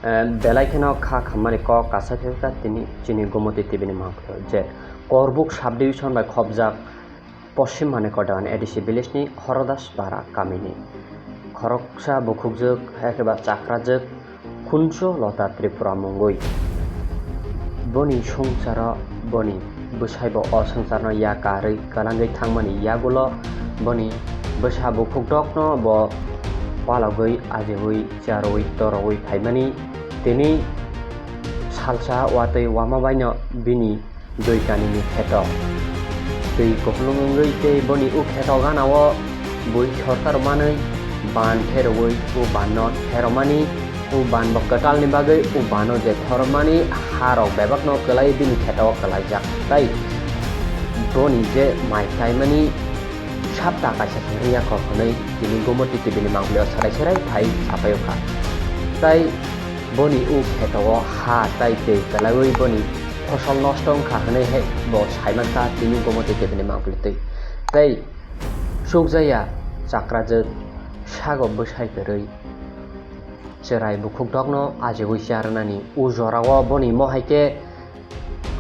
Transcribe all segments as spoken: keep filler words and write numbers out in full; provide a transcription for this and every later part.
Eh, belai kheno kha khammani kok kasa khe wngkha tini chini Gomoti T V ni mangpilio je Korbuk sub division bai khopjak Poschim Manikya Dewan A D C village ni Horodas Para kamini khoroksa bukhukjwk, haikhe ba chakrajwk Khuncho Lota Tripura mungwi. Boni swngcharo boni bwsaibo o swngcharno ya karwi kwlangwi thangmani yagulo boni bwsa bukhuk dokno bo palogwi, ajiwi, charwi, torowi phaimani. Tini salsa watwi wama baino bini dui kanini kheto twi kupulung wngwi tei boni o kheto ganao bui sorkar manwi ban pherwi o banno pheromani, o ban bo kwtalni bagwi o bano je thormani harok bebakno kwlai bini kheto kwlaijak tei boni je mai kaimani sapta kaisa thangwi ya kok hwnwi tini Gomoti T V ni mangpilio serai serai phai sapai o kha. Tai boni o kheto o ha tai twi kwlaiwi boni phosol nosto wngkha hwnwi hai bo saimankha tini Gomoti T V ni mangpili twi. Tei sukjaya chakrajwk sago bwsai kwrwi chwrai bukhuk dokno ajiwi cha rwnani o jorao boni mo hai khe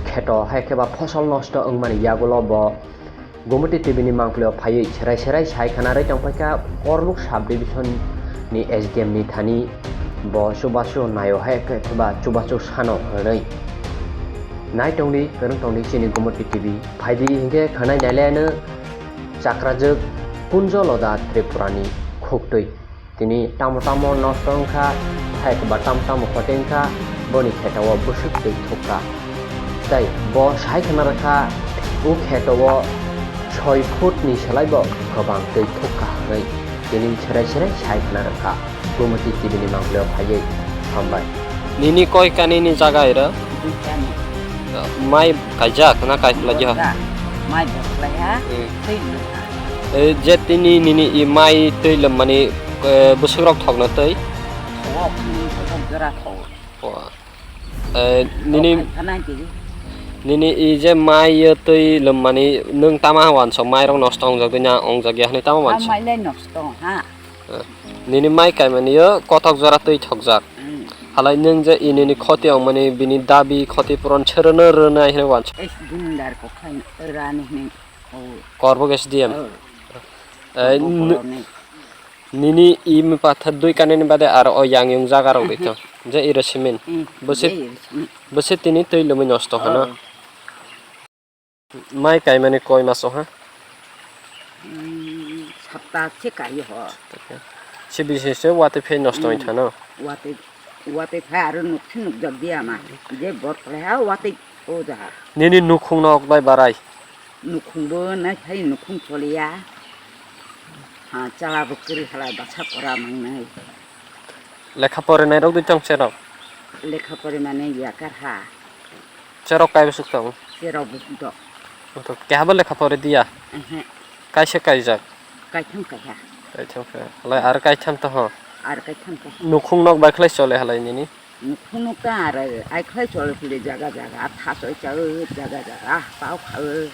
kheto hai khe ba phosol nosto wngmani yagulo bo Gomoti T V ni mangpilio phaiwi serai serai sai khna rwi tongphaikha Korbuk sub division ni S D M ni thani bo chubachu naio hai khe ba chubachu sano hwnwi. Nai tongdi, kwrwng tongdi chini Gomoti T V. Phaidi hinkhe khwnai nailaiano chakrajwk Kunjo Loda Tripura ni khuktwi. Tini tamo tamo nosto wngkha, hai ba tamo tamo khoti wngkha, boni kheto o bwswk twi thukha. Tei bo sai khna rwkha, o kheto o soi foot ni slai bo kwbang twi thukha hwnwi tini serai serai sai khna rwkha. Gomoti T V ni mangpilio phaiwi hambai. Nini koi kani ni jaga ira? Duitani. Mai kaijak na kai phlai ha? Mai bo phlai ha, hmm, tei nukha. Eh, je tini nini i mai twi lwmmani, eh, bwswk rok thokno twi? Thok, hmm, thok jora thok. Oh. Eh, nini, thok hai khana tigi. Nini i je mai yo twi lwmmani nwng tama wansok mai rok nosto wngjak dina wngjak ya hwnwi tama wansok? Mai lai nosto ha. Eh, nini mai kaimani yo kothok jora twi thokjak. Hmm. Halai nwng je i nini khoti ongmani bini dabi khoti puron sero no rwnai hwnwi wansok. Es bundar ko khan rani hwnwi. Oh. Korbuk S D M. Oh. Eh, Korbuk nu-, boroni. Nini i mi pathar dui kanini bade aro o yang yung jaga rok dito. Je iro simin. Hmm. Bose, je iro simin. Bose tini twi lwmwi nosto hano. Oh. Mai kaimani koi maso ha? Hmm, sapta se kai ho. Si bisi se watwi phai nosto wngkha no? Watwi, watwi phai aro nuk se nuk jak dia ma. Je bor khlai ha watwi o jaha. Nini nukhung nok bai barai? Nukhung bo nai phai nukhung choliya. Ha, chala bo kwrwi halai basa kora mangnai. Lekha porinai rok dui tong cherok? Lekha porimani yakar ha. Cherok kai bwswk tongo? Cherok bwswk dok. Oto keha bo lekha pori diya? Ehe. Kaisa kaijak? Kaitham kaiha. Kaitham kaiha. Halai ar kaitham to ho? Ar kaitham kaiha. Nukhung nok bai khlai chole halai nini? Nukhung nok ta ar ai khlai chole phili jaga jaga, thaso chao jaga jaga, tao khao.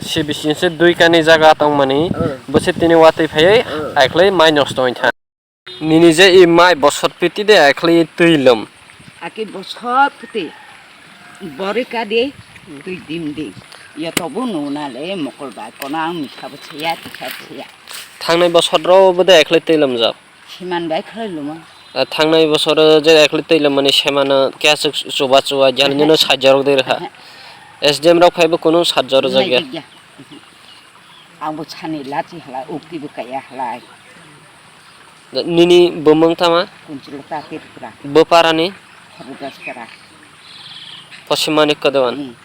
Si bising se dui kani jaga tongmani, oh, bwse tini watwi phaiwi, oh, ai khlai mai nosto wngkha. Nini je i mai bosor piti de ai khlai twi lom. Aki bosor piti. Bori ka de twi dim de. Ya tobo nuna le mokol bai kono ang misa bo siya, tisa bo siya. Thangnai bosor ro bo de ai khlai twi lom jak. Siman bai khlai loma. Ah, thangnai bosor je ai khlai twi lom mani semano kya chuba chuba jani jano sajorok de ha. S D M rok phai bo kono sajorok jak ya. Nai jak ya. Ang bo sani lachi halai, ukti bo kaya halai. Nini bumung tama? Kunchwlwkha Tripura. Bo parani? Habudaspara. Poschim Manikya Dewan. Hmm.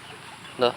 Do.